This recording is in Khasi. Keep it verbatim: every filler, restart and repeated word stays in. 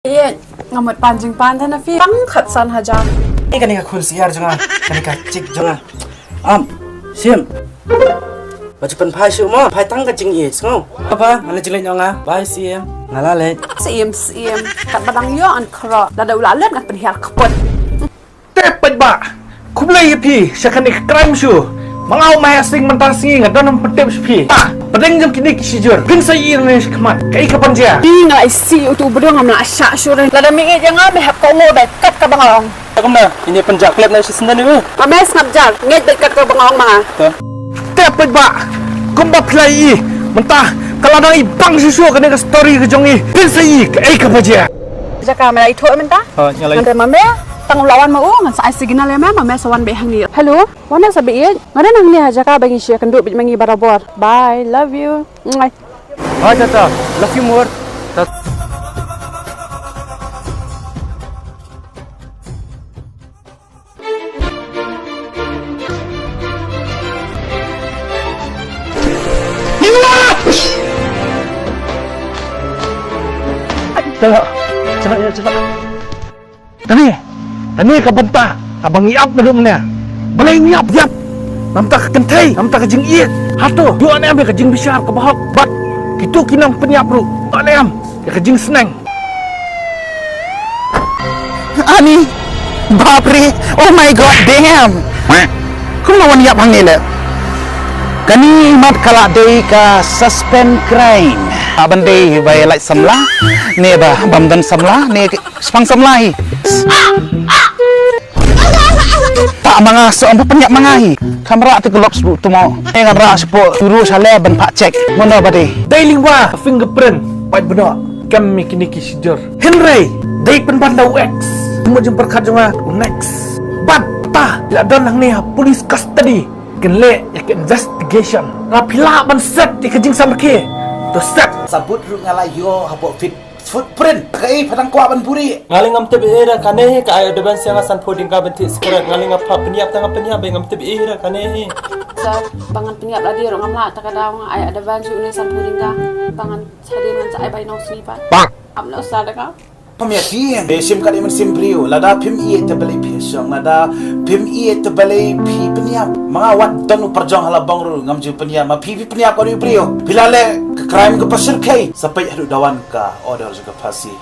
Ïeit, nga mut pan jingpan than na phi. Tang khatsan hajar. Ni kane ka khun syiar jong nga, kane ka chick jong nga. Am, Sim. Ba ju pynphai shuh mo, phai tang ka jingïeit sngew. Papa, nga la jingleit noh nga. Bye, Sim. Nga la leit. Sim, Sim. Katba dang ïoh ngan khroh. Lada u la leit ngan pynhiar kput. Te paidbah, khublei ïa phi sha kane ka crime show. Ma nga u Mahesh Singh mynta sngi nga don ban pyntip sha phi. Ah, pdeng jong kine ki shijur, phin sa ïohi ne shakhmat kaei ka ban jia. Ïa nga la isih utu u briew, ngam lah shah shuh re. Lada me ïeit ïa nga me hap kohnguh beit kat kaba nga ong. Kumno, ine pynjah klep na shisien ne u? Ma me sngap jar, ngeit beit kat kaba nga ong ma nga. To. Te paidbah, kumba phi la ïohi mynta, ka la dang i bang shuh shuh kane ka story ka jong i. Phin sa ïohi kaei kaba jia. Jaka me la ithuh mynta? Oh, ïa la. Ngan ring ma me, tang u la wan ma u, ngan sa ai signal ïa me, ma me sa wan beit hangne. Hello, wan sa beit. Nga don hangne ha jaka ba ngi shu ïakynduh beit ma ngi barabor. Bye, love you. Mwah. Bye, tata. Love you more. Tat- Celah. Celah, ïa, celah. Kane, kane ka bynta kaba ngi ap naduh mynne. Balei ngi ap, ïap? Namar ka kynthei, namar ka jingïeit. Hato ïoh ne em ïa ka jingbishar kaba hok? Bad kito ki nongpynïap ruh, ïoh ne em ïa ka jingsneng? Ani, bapre, oh my God, damn. Kumno wan ïap hangne leh? Kane mat ka la dei ka suspect crime. Ban dei ba ïa lait samla ne ba bym don samla ne spang samla hi. Ta ma nga shu ong ba pynïap ma nga hi. Kham rah te gloves ruh tu mo. Ngan rah shapoh turu shalor ban phah check. Mano ba dei? Dei liwa fingerprint. Pait bnok. Kam mi kine ki shijur. Hynrei dei pynban da u ex. Mut jingpyrkhat jong nga u next. Bad ta la don hangne ha police custody. Kin leh ïa ka investigation. Nga phi lah ban set ïa ka jingsamrkhie. To set. Sabut ruh nga la ïoh hapoh fit footprint. Kaei pha dang kwah ban buhrieh? Nga lei ngam tip ei ei da kane hi, ka ai advance ïa nga sanphew tyngka ban thied cigarette. Nga lei nga phah pynïap tang nga pynïap, ba ngam tip ei ei da kane hi. Sir, ba ngan pynïap lade ruh ngam lah, ta ka daw nga ai advance ïa une sanphew tyngka. Ba ngan sa dei ngan sa ai bai nong sni pat. Bang. Am no sir da ka. Pynïap ïa phi. Eh, Sim, ka dei mynsiem briew. Lada phim ïeit te balei phi shong, lada phim ïeit te balei phi pynïap? Ma nga wat don u pyrjong ha la bong ruh ngam ju pynïap. Ma phi phi pynïap ka dei u briew. Phi la leh ka crime kaba shyrkhei. Sa peit haduh dawan ka order jong ka phasi.